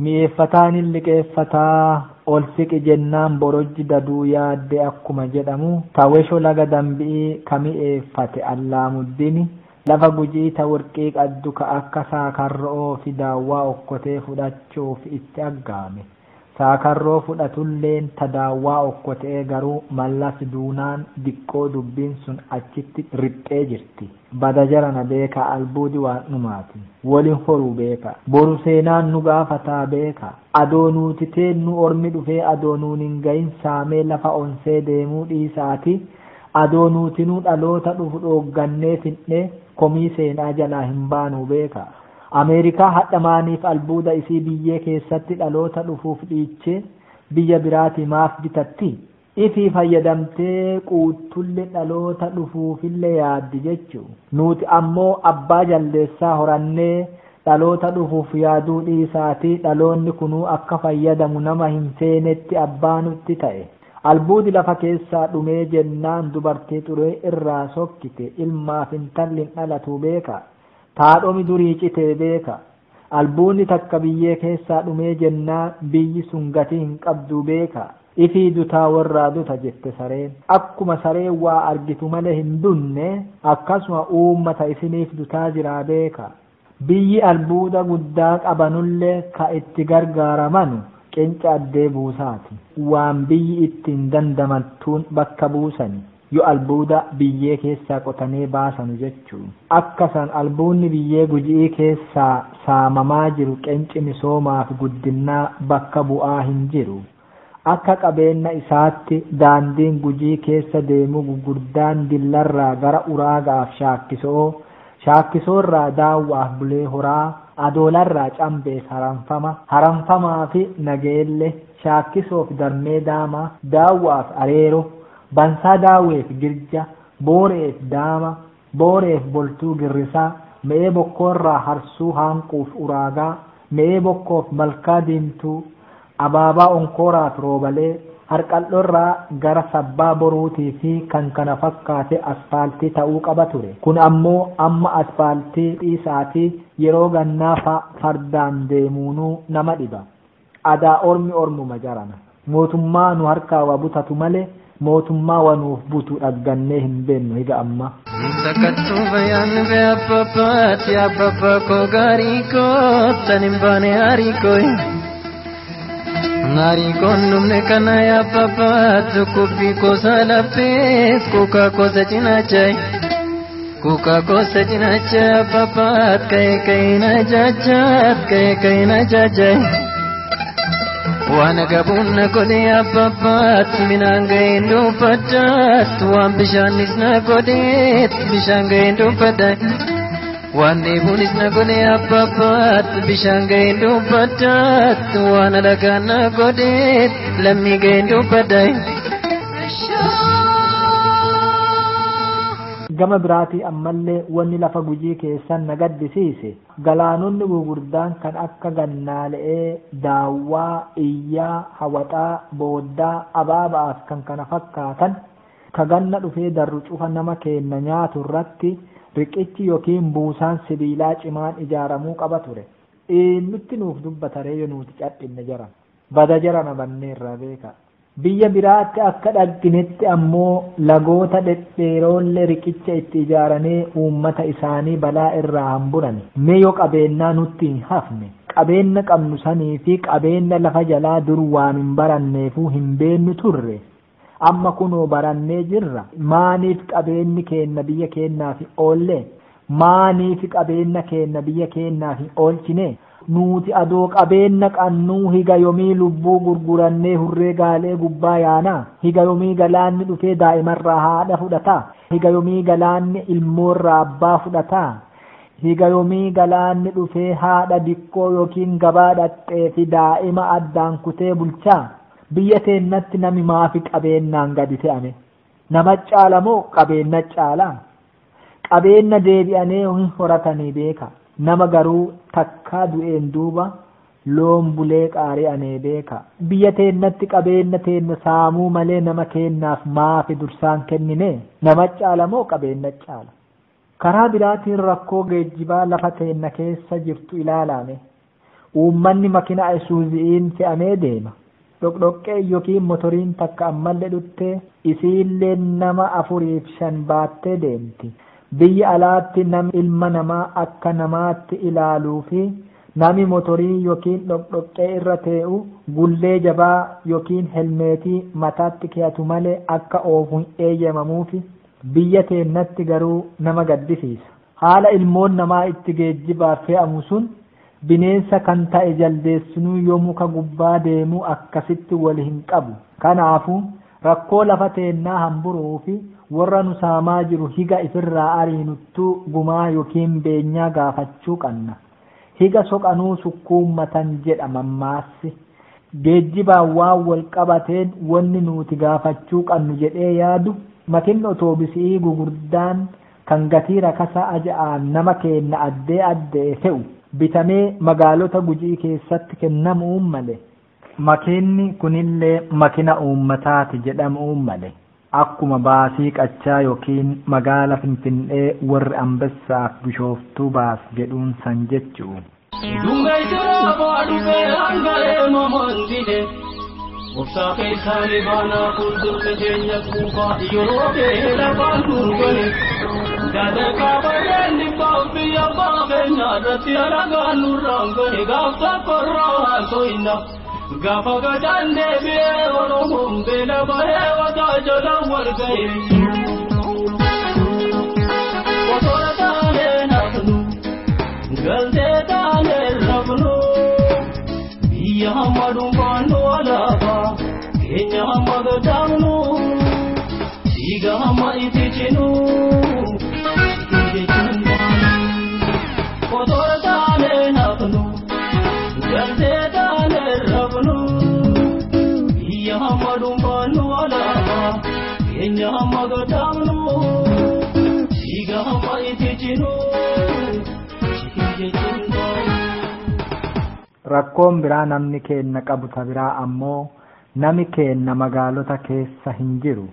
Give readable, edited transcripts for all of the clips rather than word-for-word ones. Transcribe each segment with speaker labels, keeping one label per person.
Speaker 1: Mi'eeffataan hin liqeeffataa ol siqi jennaan borojji daduu yaadde akkuma jedhamu tawesho laga dambi'ii ka mi'eeffate Allaamuddini lafa Gujii ta worqii qaddu ka akka Saakarro'oo fi Daawwaa okkotee fudhachuuf itti aggaame. Saakarroo fudhatulleen ta Daawwaa okkotee garuu Mallas duunaan diqqoo dubbiin sun achitti riphxee jirti. Bada jarana beeka, albuudi waan dhumaati. Wolin horuu beeka. Boru seenaan nu gaafataa beeka. Adoo nuuti teennu ormi dhufee adoo nuun hin gahin saamee lafa onsee deemuu dhiisaati. Adoo nuutinuu dhaloota dhufu dhooggannee fin'ee komii seenaa jalaa hin baanuu beeka. Ameerikaa hadha maaniif albuuda isii biyyee keessatti dhaloota dhufuuf dhiichee biyya biraatii maaf bitatti? Ifii fayyadamtee quuttulle dhaloota dhufuufille yaaddi jechuu. Nuuti ammoo abbaa jaldeessaa horannee dhaloota dhufuuf yaaduu dhiisaatii dhaloonni kunuu akka fayyadamu nama hin feenetti abbaa nutti ta'e. Albuudi lafa keessaa dhumee jennaan dubartii xuree irraa sokkite ilmaaf intalli hin dhalatu beeka. Taadhomi durii citee beeka. Albuunni takka biyyee keessaa dhumee jennaan biyyi sun gatii hin qabdu beeka. Ifii dutaa warraa duta jette sareen. Akkuma sareen waa argitu malee hin dunne akkasuma uummata isiniif dutaa jiraa beeka. Biyyi albuuda guddaa qabanullee ka itti gargaaramanu qinca addee buusaati. Waan biyyi ittiin dandamattuun bakka buusani. Yoo albuuda biyyee keessaa qotanii baasanu jechuu. Akka san albuunni biyyee Guji'ii keessaa saamamaa jiru qenci misoomaaf guddinnaa bakka bu'aa hin jiru. Akka qabeenna isaatti daandiin Gujii keessa deemu gugurdaan Dillarraa gara Uraagaaf Shaakkisoo, Shaakkisoorraa Daawwaaf Bulee Horaa, Adoolarraa Cambeef Haranfama, Haranfamaa fi Nageelle, Shaakkisoof Darmee Daamaa, Daawwaaf Areero, Bansaa Daawweef Girja, Booreef Daama, Booreef Boltuu Girrisaa, Me'ee Bokkoorraa Harsuu Haanquuf Uraagaa, Me'ee Bokkoof Malkaa Diimtuu, Abaabaa Onkooraaf Roobalee, Harqal'oorraa gara Sabbaa Boruutii fi kan kana fakkaate asfaaltii ta'uu qaba ture. Kun ammoo amma asfaaltii dhiisaatii yeroo gannaa fardaan deemuunuu nama dhiba. Adaa ormi ormuma jarana. Mootummaa nu harkaa wa butatu malee mootummaa wa nuuf butu dhaggannee hin beennu higa ammaa.
Speaker 2: Sakkattuu fayyaan bee abbabbaati abbabba koo gaarii koo tan hin baane haarii koo. Haarii koon dhumne kana abbabbaatu kubbii kosa lafees kuka kosa cinaachaay. Kuka kosa cinaacha abbabbaat ka'ee ka'ee na jaajaat ka'ee ka'ee na jaajaay. Waan gabuun na godhe abbabbaat minaan ga'een dubbaddaat waan bishaanis na godheet bishaan ga'een dubbadda. Waan dheebuunis na godhe abbabbaat bishaan ga'een dubbaddaat waan alagaan na godheet lammii ga'een dubbadda.
Speaker 1: Gama biraatii ammallee wanni lafa Gujii keessan na gaddisiise galaanonni gurguddaan kan akka Gannaale'ee, Daawwaa, Iyyaa, Hawaxaa, Booddaa, Abaabaaf kan kana fakkaatan ka ganna dhufee darru cufa nama keenna nyaatu irratti riqichi yookiin buusaan sibiilaa cimaan ijaaramuu qaba ture. Eenyutti nuuf dubbataree yoo nuti cadhinne jaran? Bada jarana banneerraa beeka. Biyya biraatti akka dhagginetti ammoo lagoota dhedheeroollee riqicha itti ijaaranii uummata isaanii balaa irraa hamburani. Mee yoo qabeennaa nutti hin hafne, qabeenna qabnu sanii fi qabeenna lafa jalaa dur waan hin baranneefuu hin beennu turre. Amma kunoo barannee jirra. Maaniif qabeenni keenna biyya keennaaf hin oolle? Maaniif qabeenna keenna biyya keennaaf hin oolchine? Nuti adoo qabeenna qannuu higa yomii lubbuu gurgurannee hurree gaalee gubbaa yaanaa? Higa yomii galaanni dhufee daa'imarraa haadha fudhataa? Higa yomii galaanni ilmoorraa abbaa fudhataa? Higa yomii galaanni dhufee haadha dikkoo yookiin gabaa dhaqxee fi daa'ima addaan kutee bulchaa? Biyya teennatti nami maafi qabeennaan gadi fe'ame? Nama caala moo qabeenna caalaa? Qabeenna deebi'anee hin horatanii beeka. Nama garuu takkaa du'een duuba loon bulee qaari'anee beeka. Biyya teennatti qabeenna teenna saamuu malee nama keennaaf maafi dursaan kennine? Nama caala moo qabeenna caala? Karaa biraatiin rakkoo geejjibaa lafa teenna keessa jirtu ilaalame. Uummanni makina Isuuzi'iin fe'amee deema. Dhoqdhoqqee yookiin motoriin takka ammallee dhuttee isiillee nama 4 fi 5 baattee deemti. Biyya alaatti nami ilma namaa akka namaatti ilaaluu fi nami motorii yookiin dhoqdhoqqee irra tee'u gullee jabaa yookiin helmeetii mataatti keeyatu malee akka oofu hin eeyyamamuufi biyya teennatti garuu nama gaddisiisa. Haala ilmoon namaa itti geejjibaaf fe'amu sun bineensa kan ta'e jaldeessinuu yoo muka gubbaa deemu akkasitti wal hin qabu. Kanaafuu rakkoo lafa teennaa hamburuu fi warra nu saamaa jiru higa ifirraa ariinuttuu gumaa yookiin beenyaa gaafachuu qabna. Higa soqanuu sukkuummatan jedha mammaassi. Geejjibaan waan wal qabateen wanni nuti gaafachuu qabnu jedhee yaadu makinni otoobisii gugurdaan kan gatii rakasa aja'aan nama keenna addee addee fe'u bitamee magaalota Gujii keessatti kennamu malee. Makiinni kunillee makina uummataati jedhamu malee. Akkuma baasii qachaa yookiin magaala Finfinnee warri Ambessaaf Bishooftuu baas jedhuun san jechuu.
Speaker 3: Obsaa keessaanii baanaa fuuldurte keenya kuufaa yeroo beela afaan gurgure. Dadarkaa barreen dhibbaa biyya abbaa keenyaa irratti alagaan nurraan gahe gaaf tokko irraa haasoo Gaafa gadaan deebi'ee Oromoon beela bahee wataa jalaan wal ga'e. Osoo taanee nafnu galtee taanee rafnu biyya hamma dhuunfaannu alaabaa keenya hamma gadaamnu dhiiga hamma itti cinu. Osoo taanee nafnu galtee taanee rafnu biyya hamma dhuunfaannu alaabaa keenya hamma gadaamnu dhiiga hamma itti cinu.
Speaker 1: Rakkoon biraa namni keenna qabu ta biraa ammoo nami keenna magaalota keessa hin jiru.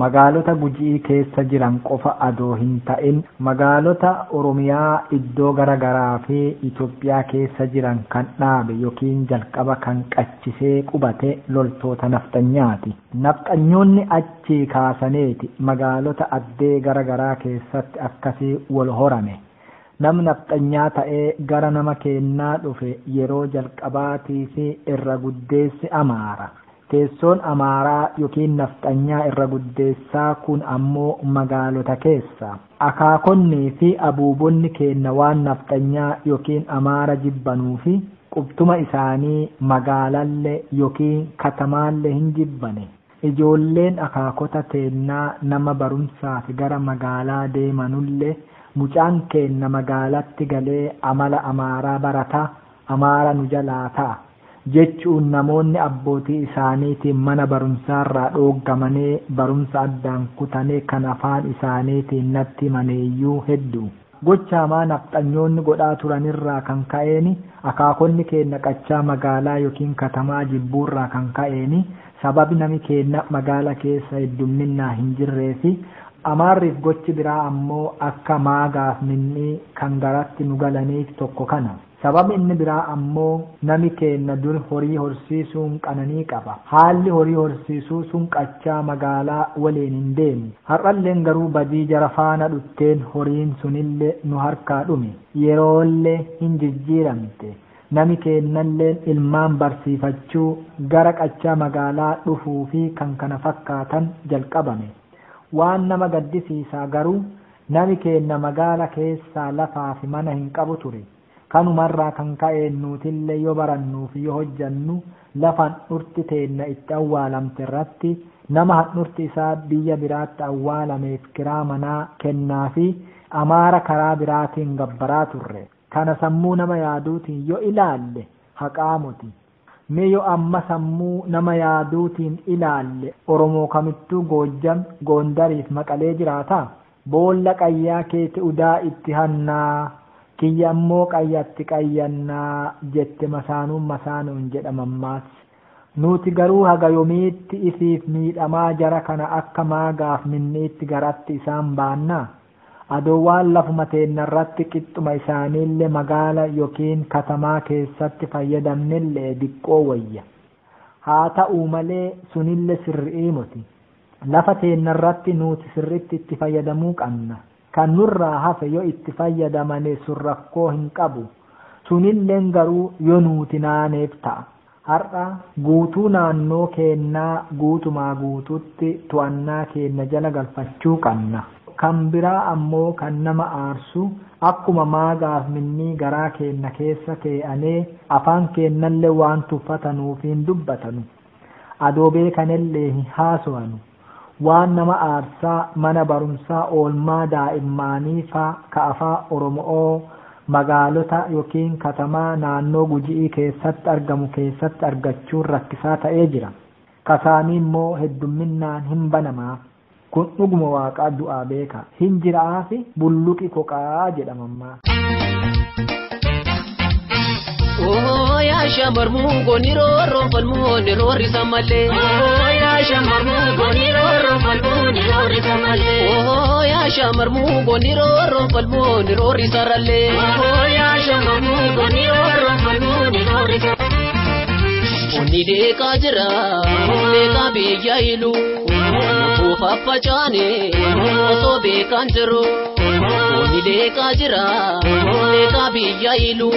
Speaker 1: Magaalota Gujii keessa jiran qofa adoo hin ta'in magaalota Oromiyaa iddoo garaagaraa fi Itoophiyaa keessa jiran kan dhaabe yookiin jalqaba kan qachisee qubate loltoota nafxanyaati. Nafxanyoonni achii kaasaneeti magaalota addee garaagaraa keessatti akkasii wal horame. Namni nafxanyaa ta'ee gara nama keennaa dhufe yeroo jalqabaatii fi irra guddeessi Amaara. Teessoon Amaaraa yookiin nafxanyaa irra guddeessaa kun ammoo magaalota keessa. Akaakonnii fi abuubonni keenna waan nafxanyaa yookiin Amaara jibbanuu fi qubtuma isaanii magaalallee yookiin katamaallee hin jibbane. Ijoolleen akaakota teennaa nama barumsaaf gara magaalaa deemanullee mucaan keenna magaalatti galee amala Amaaraa barata, Amaara nu jalaa ta'a jechuun namoonni abbootii isaaniitiin mana barumsaarraa dhooggamanii barumsa addaan kutanii kan afaan isaaniitiin natti himaneeyyuu hedduu. Gocha hamaa nafxanyoonni godhaa turanirraa kan ka'een akaakonni keenna qachaa magaalaa yookiin katamaa jibbuurraa kan ka'een sababi nami keenna magaala keessa heddumminnaa hin jirree fi Amaarriif gochi biraa ammoo akka maagaaf minnii kan garatti nu galaniif tokko kana. Sababni inni biraa ammoo nami keenna dur horii horsiisuun qananii qaba. Haalli horii horsiisuu sun qachaa magaalaa waliin hin deemu. Har'alleen garuu badii jara faana dhutteen horiin sunillee nu harkaa dhume. Yeroollee hin jijjiiramte. Nami keennalleen ilmaan barsiifachuu gara qachaa magaalaa dhufuu fi kan kana fakkaatan jalqabame. Waan nama gaddisiisaa garuu nami keenna magaala keessaa lafaa fi mana hin qabu ture. Kanumarraa kan ka'een nuutillee yoo barannuu fi yoo hojjannu lafa handhurti teenna itti awwaalamte irratti nama handhurti isaa biyya biraatti awwaalameef kiraa manaa kennaa fi Amaara karaa biraatiin gabbaraa turre. Kana sammuu nama yaaduutiin yoo ilaalle haqaamuti. Mee yoo amma sammuu nama yaaduutiin ilaalle Oromoo kamittuu Goojjam, Gondariif Maqalee jiraataa? Boolla qayyaa keeti udaa itti hannaa, kiyya ammoo qayyatti qayyannaa jette masaanuun masaanuun jedha mammaassi. Nuti garuu haga yoomiitti ifiif miidhamaa jara kana akka maagaaf minniitti garatti isaan baannaa? Adoo waan lafuma teennarratti qixxuma isaaniillee magaala yookiin katamaa keessatti fayyadamnellee diqqoo wayya. Haa ta'uu malee sunillee sirri'ii miti. Lafa teennarratti nuti sirritti itti fayyadamuu qabna. Kan nurraa hafe yoo itti fayyadamane sun rakkoo hin qabu. Sunilleen garuu yoo nuti naaneef ta'a. Har'a guutuu naannoo keennaa guutumaa guututti to'annaa keenna jala galfachuu qabna. Kan biraa ammoo kan nama aarsu akkuma maagaaf minnii garaa keenna keessa kee'anee afaan keennallee waan tuffatanuuf hin dubbatanu. Adoo beekanellee hin haasawanu. Waan nama aarsaa mana barumsaa oolmaa daa'immaanii faa ka afaan Oromoo magaalota yookiin katamaa naannoo Guji'ii keessatti argamu keessatti argachuun rakkisaa ta'ee jira. Kasaanii immoo heddumminaan hin banamaaf. Kun dhuguma waaqaa du'aa beeka. Hin jiraafi bulluqi koqaa jedhamammaa.
Speaker 3: Yaa shamarmuu gooni roorroon falmuu ni roorrisa malee. Yaa shamarmuu gooni roorroon falmuu ni roorrisa malee. Yaa shamarmuu gooni roorroon falmuu ni roorrisa rallee. Yaa shamarmuu gooni roorroon falmuu ni roorrisa. Onni leeqaa jira leeqaa biyya ilu utuu faffacaane osoo beekaan jiru. Onni leeqaa jira leeqaa biyya ilu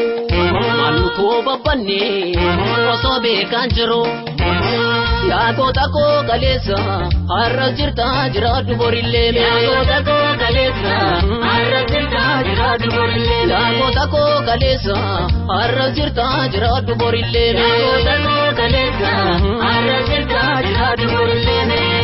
Speaker 3: maal nutoo babbanne osoo beekaan jiru. Yaa goota koo kaleessa har'a jirta jiraadhu borillee mee. Yaa goota koo kaleessa har'a jirta jiraadhu borillee mee. Yaa goota koo kaleessa har'a jirta jiraadhu borillee mee. Yaa goota koo kaleessa har'a jirta jiraadhu borillee mee.